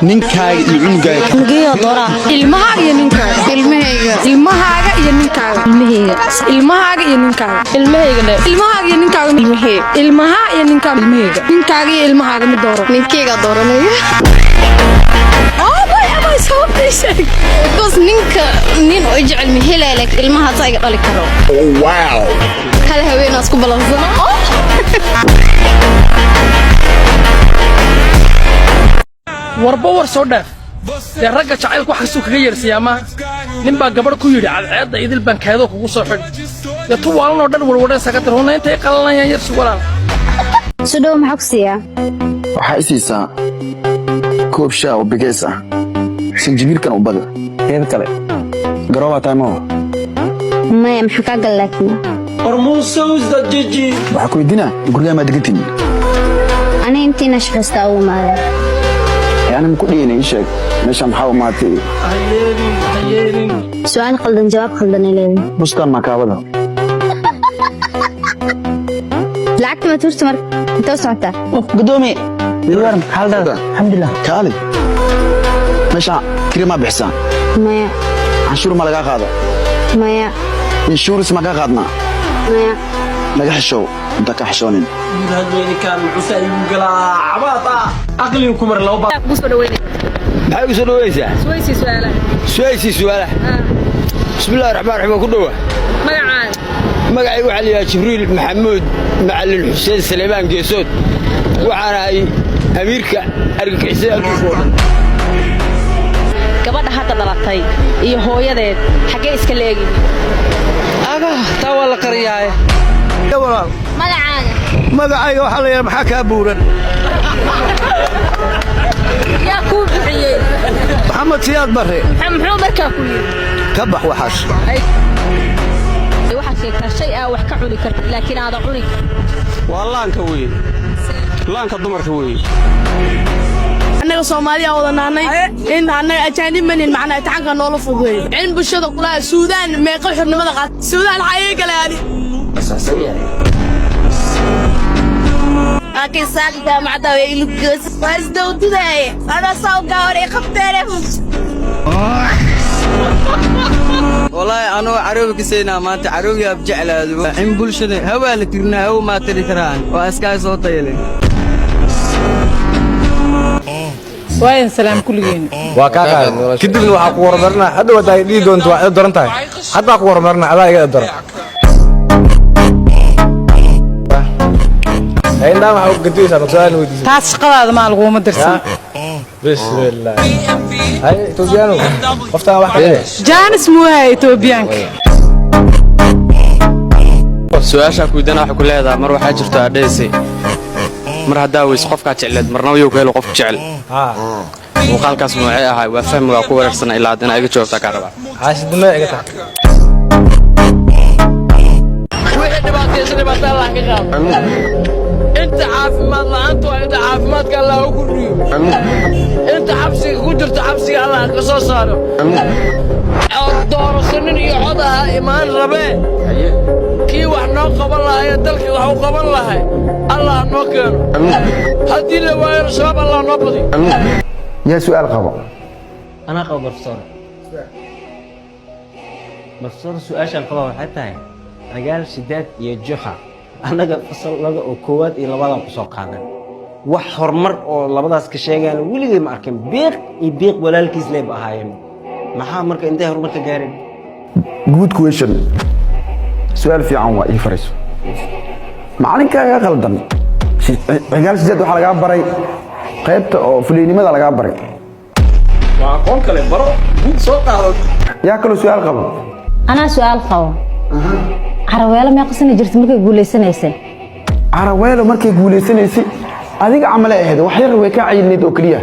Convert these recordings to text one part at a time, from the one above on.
Ninkaaga iyo cunugaaga? Cunugeyga dooraa. Ilmahaaga iyo ninkaaga? Ilmahayga. Ilmahaaga iyo ninkaaga? Ilmahayga. Ilmahaaga iyo ninkaaga? Ilmahayga dhe. Ilmahaaga iyo ninkaaga? Ilmahayga. Ilmaha iyo ninkaaga? Ilmahayga. Ninkaaga iyo ilmahaaga mid dooro. Ninkeyga dooranaya. Abay, abay, sababtay sheeg. Because ninka nin oo jecel ma helaya, laakiin ilmahaas iga dhali karo. Wow. Hal haween aan isku balansano. Warba war soo dhaaf dee, ragga jacaylku wax kastuu kaga yeersiyaa maaha. Nin baa gabadh ku yidhi, "Cadceedda idil baan kaadoo kugu soo xidhi." Dee tu waalanoo dhan warwareen sakatir huna intay qalanayaan yarsi walaal. Sudhow, maxaa ku siiyaa? Waxaa i siisaa koob shaa oo bigeys ah, sanjibiilkan u bada. Teeda kale, garoobaa tahay maho? Maya, maxaa kaa gal laakiin? Waxaa ku weydiinaa, guryaha maa degantiin? Aniga intiina shaqaystaa ugu imaadeen. Ee ani maku dhihina, ii sheeg meesha maxaa u maatay? Su-aal qaldan jawaab qaldan ay leedahay. Bustaan maa kaabada? Lacagta ma tuurta marka? Intee u socotaa? Gudoomiye waran, xaaladaada? Alxamdulilah. Kaali meesha, kiri maa bixisaa? Maya. Canshuur ma lagaa qaado? Maya. Insurance ma kaa qaadnaa? Maya. Naga xishow inta ka xishoonin. Aqligu ku mar laba. Maxay u soo dhawaysaa? Su'aasii su'aalaha. Bismillahi raxmaan raxiim, ku dhowa. Magacaygu waxaa la yidhaha Jibriil Maxamuud Macallin Xuseen Saleebaan Geesood. Waxaan ahay amiirka argagixisada adduunka oo dhan. Gabadha hadda dhalatay iyo hooyadeed xaggee iska leegyihiin? Aga, taa waa la qariyaaye. Magacaaga? Magacayga waxaa la yidhaha, maxaa kaa buuran? Yaa kuu bixiyey? Maxamed Siyaad Barre. Muxuu markaa ku yidhi? Ka bax waxaas. Waxaad sheegtaa shay aa wax ka cuni kartid laakiin aadan cuni karin. Waa laanka weeye, laanka dumarka weeye. Annaga Soomaaliya wada naanay in annaga ajaanib manin, macnaa imtixaanka noola fududeeyo. Cilmi bulshada kulaha, Suudaan meeqa xornimada qaat? Suudaan xayay kale ani. Laakiin saaka jaamacadda way ilugoos, waa isdowdudaaye anaa saa u gaawan ay qabteene. Wallaahi anoo caroobi kasaynaa maanta, caroobiyaa jeclaado in bulshada hawaa la tirnaa, hawo maa tiri karaan, waa iskaa soo tayale. Waayan salaam kulligeen. Waa kaa qaaday. Kadibna waxaa ku horumarinaa hadda wadaa dhihi doonto waa ida daran tahay. Haddaa ku horumarinaa, adaa iga daran. Indhaan waxaa ku gadiyeysaa ma su'aal weydiisay? Taas shaqadaada maa, laguma dirsan. Bismillah. Hay Etoobiyaano, qoftaan wax ka Jaanis muuhaya Etoobiyaanka. Su-aashaa kuidana waxay ku leedahay, mar waxaa jirto adheese, mar haddaa weyse qofkaa jecleed, marnaba yow ka helo qofku jecel. Muuqaalkaas noocee ahay? Waa fahmi, waa ku wareersana, ilaa haddana iga jawaabtaa kaa rabaa. Xaasidnimada iga tahay. Wixii dhibaataysan dhibaato Allah ka qaado, inta caafimaad la'aantu waa inta caafimaadka Allah u kordhiyo, inta xabsiga ku jirto xabsiga Allah ka soo saaro. Cod doorashanin iyo cod aha imaan rabee, kii wax noo qaban lahay ee dalkii wax u qaban lahay Allah noo keeno. Haddii la waayona, shabaab Allah noo badiyo. Yaa su'aal qabo? Anaa qabo, professor. Professor, su-aashaan qabaa waxay tahay, Cigaal, Sidaad iyo Juxa annaga fasalada oo koowaad iyo labaadaan kusoo qaadan, wax horumar oo labadaas ka sheegayana weligay ma arkin. Biiq iyo biiq walaalkiis leeba ahaayeen. Maxaa marka intay horumar ka gaareen? Good question, su'aal fiican. Waa ii farayso, macalinkaaga qaldan. Cigaal Sideed waxaa lagaa baray qaybta oo fuliynimada lagaa baray. Waa aqoon kale, baro guud soo qaado. Yaa kaloo su'aal qabo? Anaa su-aal qabo. Caraweelo meeqa sana jirta markay guulaysanaysay? Caraweelo markay guulaysanaysay adiga camale ahayd, wax yar way kaa cayilneyd oo keliya.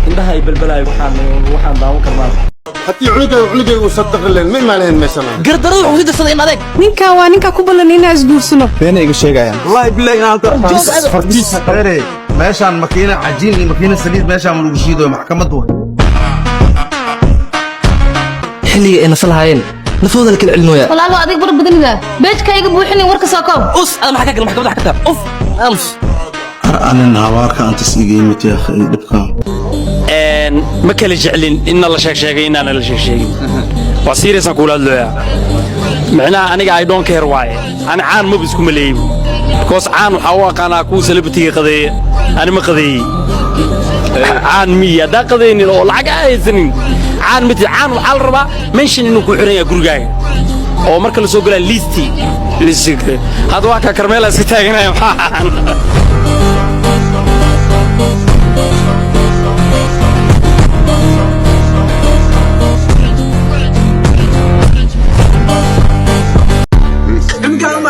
Indhaha ay balbalaayo, waxaan daawan karnaa. Haddii cunugayga uusan taqrileen, ma imaanayn meeshan. Gardarada wuxuu ku darsaday in adeeg. Ninkan waa ninka ku ballan inaa isguursano. Beena iga sheegayaan. Wallaahi billahi inaan fartiis meeshaan makiina cajiin iyo makiina saliid meeshaan ma lagu shiidayo, maxkamaddu way. Xilliga ay nasa lahaayeen nafooda la kala celinooyaa. Walaalo, adig bar badanida beejka iga buuxinin, warka soo koob. Us ada maxaa ka gala maxkamadda xagta? Uf, aamus. Anin habaarka antas iga yimid, yaa akhi, dhibkan. Ma kala jeclin inna la sheeg sheegay, inaana la sheeg sheegin. Waa serious aan kuula hadlooyaa. Micnaha aniga I don't care waaye. Ani caan maba isku maleeyey, because caan waxaa u aqaanaa kuwa celebrity-ga qadeeya. Ani ma qadeeyey, caan miyi. Haddaan qadaynin oo lacag aa haysanin, caan mati. Caan waxaa la rabaa mention inuu ku xiran yahay gurigaaga oo marka la soo galaa listi. Hadda waa kaa Karmeela iska taaganaya. Maxaa caan?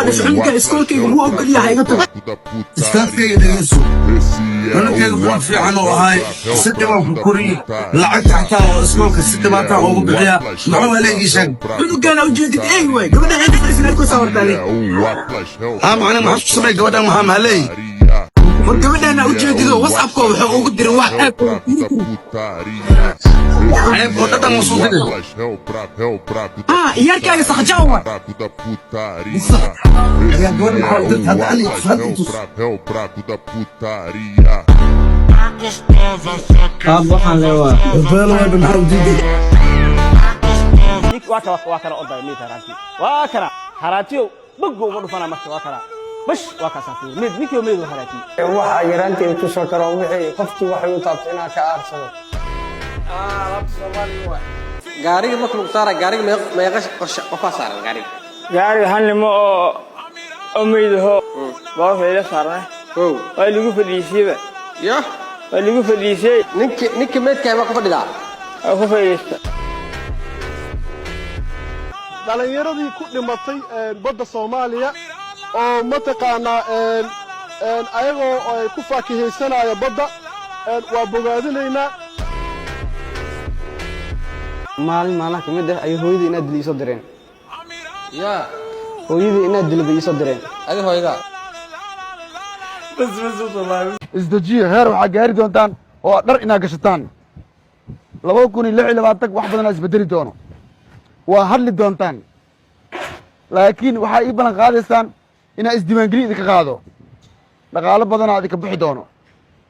Cunuga iskoolkayga wuu ogol yahay iga tago. Istaafkayga dhegeyso. Cunugkayga cunug fiican oo ahay, si dhibaan ku koriye, lacagta xataa oo iskoolka si dhibaataa ugu bixiya. Muxuu haleegii sheeg? Cunugan ujeedid ey waay, gabadha inta ku sawirtay. Haa, macna maxaad ku samay gabadhan? Maxaa mahaleey? War gabadhana ujeedido WhatsAppka wuxuu ugu diray wax aad ceeb oo dhadhan usoo diray. Ah, iyarkaaga saqjaan waay. Ayaa gabadha maxaa u dirtay hadda? Ani tus, hadda tus. Qaab waxaan leeyahay. Beelo wayba, maxaa u diiday? Waa kala, waa kala orday mid haraanti, waa kana haraantiyo bog uga dhufana. Marka waa kana bash, waa kaas fiir mid ninkii mid haraanti. Waxa yaraanteeda tusoo karo wixii qofkii waxay u taabtay inaan ka aarsado. Gaariga marka lagu saara gaariga, meeqa qofaa saaran gaariga? Gaariga hal nimo oo meydaho baa wuxuu ila saarnay. Waa lagu fadhiisiyeyba. Ya. Waa lagu fadhiisiyey. Ninki meydka waa ku fadhidaa? Waa ku fadhiista. Dhallinyaradii ku dhimatay badda Soomaaliya oo mataqaanaa ayagoo ay ku faakihaysanaya badda waa bogaadinaynaa. Maalin maalmaha ka mid ah ayay hooyadii inaad dil iisoo direen. Ya. Hooyadii inaad dil bay iisoo direen. Adi hooyadaa? Bas bas, wallahi. Isdejiya, heer waxaa gaari doontaan oo dhar inaad gashataan. 2026 wax badanaa isbedeli doono, waa hadli doontaan, laakiin waxaa ii ballan qaadaysaan inaa isdiiwaangelin idinka qaado. Dhaqaalo badanaa idinka bixi doono,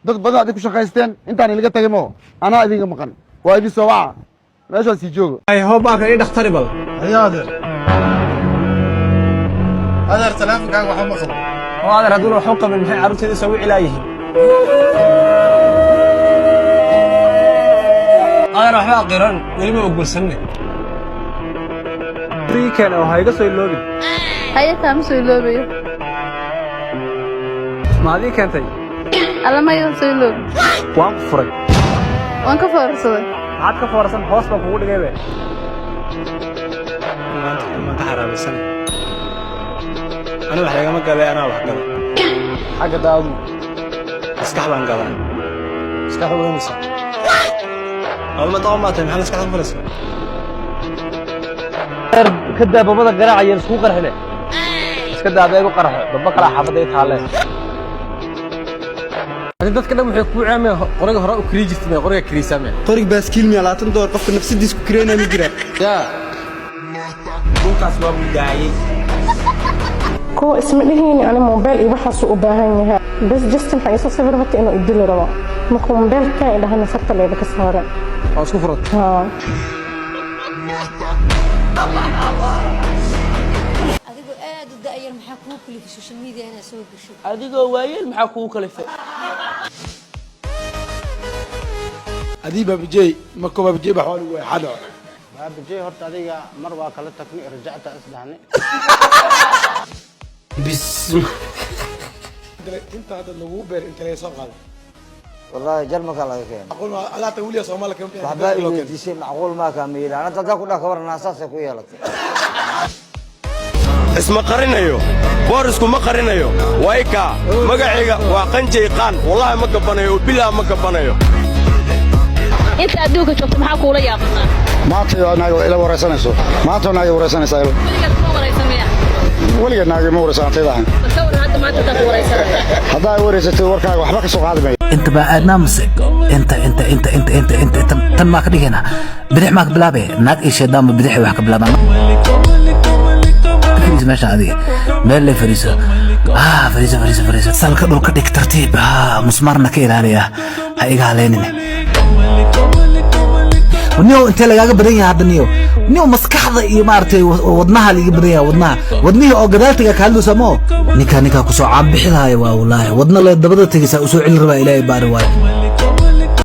dad badan idinku shaqaysteen intaan ilaga tagay mo anaa idinka maqan. Waa idin soo waca, meeshaas sii jooga. Hoobaanka ii dhakhtari bal. Ayaa adeer, adeer, taleefonkaaga waxba ma qabo. Oo adeer, hadduuna wax u qabin, maxay carruurteeda soo wici laayihiin? Adeer, waxba aqiran weli ma ogolsanne. Keen oo ha iga soo iloobin. Haye, kaama soo iloobayo. Ma adii keentay? Alla ma iga soo iloobin. Waan ku furay. Waan ka foorarsaday. Maxaad ka foorarsan? Hoos baan kugu dhigay be. Maanta maan ka xaraabaysanay. Ani wax lagama galay, anaa wax gala. Xagga daadu maskax baan gadaa. Maskax weynaysa aduma taqon baa tahay. Maxaa maskaxda ku falaysa? Ka daa babada garaacaya, isku qarxine. Iska daa adeegu qarxo baba kala xaafadda ay taaleen. Dadka dhan waxay ku caameen qoriga hore u krii jirtay, qoriga kriisame. Qorig baaskiil miya $20 qofka nafsadiis ku kireynaya ma jira? Ya, dhulkaas waa mudaayay. Kuwa isma dhihayni ani mobile iyo waxaasuu u baahan yahay. Bas Justin waxaa iisoo sawir horta inuu idili rabo. Markuu mobilka idhahana farta leeda ka saaran. Waa isku furat. Haa. Adigoo aad u da'yar, maxaa kugu kalifay social media inaad soo gasho? Adigoo waayeel, maxaa kugu kalifay? Adii baabijey markuu baabijey bax waa lagu waayay xadho. Baabijey horta adiga mar waa kala tagnay, rajacta isdhahnay. Inta hadda lagu beer inta laga soo qaaday? Wallaahi Jarmalka laga keenay. Macquul ma alaata weliya Soomaaliya kama bixin. Waxbaa i weydiisay, macquul maa kaa miilaan hadda haddaa ku dhah ka waran saasay ku yeelatay. Isma qarinayo, boorisku ma qarinayo wayka. Magacayga waa Qanjay Qaan. Wallaahi ma gabbanayo oo bilaa ma gabbanayo. Inta adduunka joogto maxaa kuula yaabnaa? Maanta naag ila wareysanayso, maanta naag wareysanaysaa ilo. Weligaad kuma waraysamaya? Weligeed naag ma wareysan antayda ahayn. Bal ka waran hadda maanta intaan ku waraysanaya? Haddaa ay wareysatay, warkaaga waxba ka soo qaadi mayo. Inta baa aadnaa mase inta inta inta inta inta inta inta tan maa ka dhigayna? Bidix maa ka bilaabe? Naag iyo shaydaanba bidixay wax ka bilaabaan. Fariiso meeshan adiga, meel le fariiso. Ah, fariiso, fariiso, fariiso. Salka dhulka dhig, tartiib. Ah, musmaarna ka ilaaliya, ha iga haleynine. Niyow, intee lagaaga badan yahay hadda, niyow? Niyow, maskaxda iyo maaragtay wadnaha liiga badan yahay, wadnaha, wadnihii oo gadaal taga ka hadlaysa moo. Ninkaa kusoo caanbixi lahaaya waa, wallaahi wadna le dabada tegaysaa usoo celi rabaa. Ilaahay baari waayo.